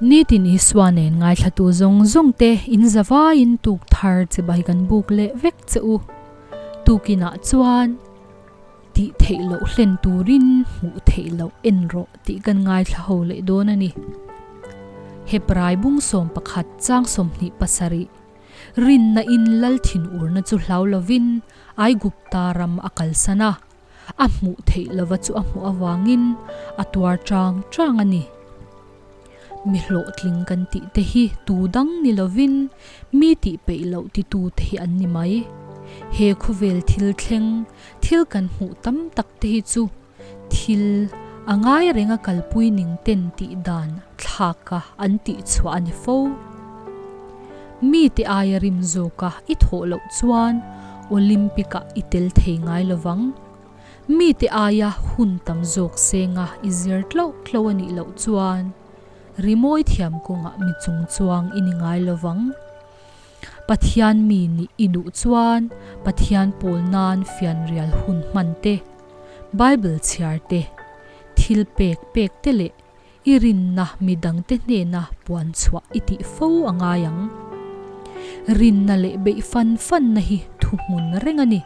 Nitin Isua nen ngaithlatu zawng zawng te in zavaiin tuk thar chibai kan buk leh vek che u. Tukinah chuan tih theih loh hlen turin hmuh theih loh en rawh tih kan ngaithla ho leh dawn a ni. Hebrai bung 11 chang 27 Rinna in lal thinurna chu hlau lovin Aigupta ram a kalsan a. A hmuh theih lova chu a hmuh avangin a tuar chang chang a ni. Mi hlawhtling kan tih te hi tu dang ni lovin mi tih peih loh titu te hi an ni mai. He khawvel thil thleng, thil kan hmuh tam tak te hi chu thil a ngai renga kalpui ning ten tih dan thlaka an tih chhuah a ni fo. Mite aia rim zawka i thawh loh chuan Olympic-ah i tel thei ngai lo vang. Mite aia hun tam zawk senga i zir tloh tloh a nih loh chuan rimawi thiam kawngah mi chungchuang i ni ngai lo vang. Pathian mi nih i duh chuan Pathian pawl nan fianrial hun hman te, Bible chhiar te, thil pek pek te leh I rinna midangte hnena puan chhuah i tih fo a ngai ang. Rinna leh beih fan fanna hi thuhmun reng a ni.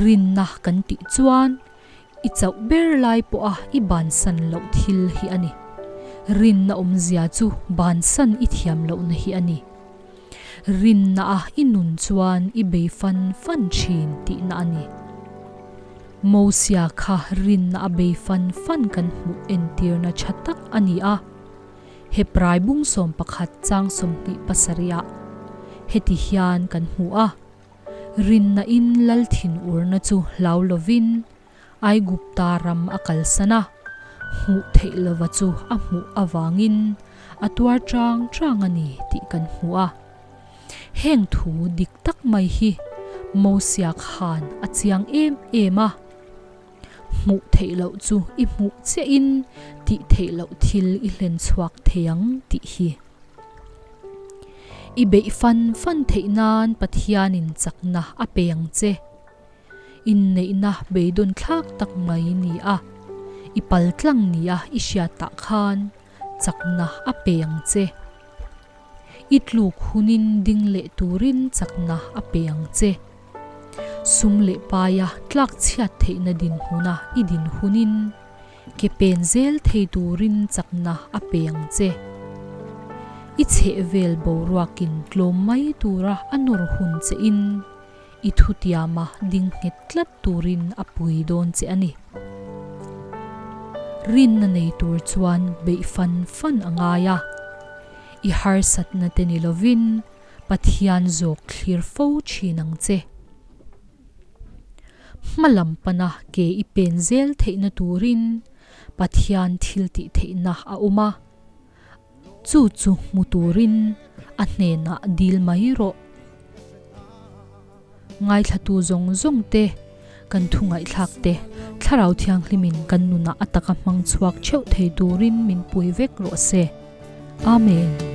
Rinna kan tih chuan i chauh ber lai pawha i bansan loh thil hi a ni. Rinna awmzia chu bansan i thiam lohna hi a ni. Rinna a i nun chuan i bei fan fan thin tihna a ni. Mosia kha rinna a bei fan fan kan hmuh entirna tha tak a ni a. Hebrai bung 11 chang 27 ah heti hian kan hmu a, Rinna in lal thinurna chu hlau lovin Aigupta ram a kalsan a, hmuh theih lova chu a hmuh avangin a tuar chang chang a ni tih kan hmu a. Heng thu dik tak mai hi Mosia khan a chiang em em a. Hmuh theih loh chu i hmuh chiahin tih theih loh thil i hlen chhuak thei ang tih hi. I beih fan fan theih nan Pathianin chakna a pe ang che. Inneihna beidawn thlak tak mai ni a, i pal tlang nia i hriatah khan chakna a pe ang che. I tluk hunin ding leh turin chakna a pe ang che. Sum leh paia tlak chhiat theihna dinhmuna i din hunin ke pen zel thei turin chakna a pe ang che. I chhehvel boruakin tlawm mai tura a nawr hun che in, I thutiama ding nghet tlat turin a pui dawn che a ni. Rinna nei tur chuan beih fan fan a ngai a. I harsatna te ni lovin Pathian zawk thlir fo thin ang che. Hma lam pana ke i pen zel theihna turin Pathian thil tih theihna a awm a. Chu chu hmu turin a hnenah dil mai rawh. Ngaithlatu zawng zawng te, kan thu ngaihthlak te, Thlarau Thianghlimin kan nunah a taka hmang chhuak theuh thei turin min pui vek rawh se. Amen.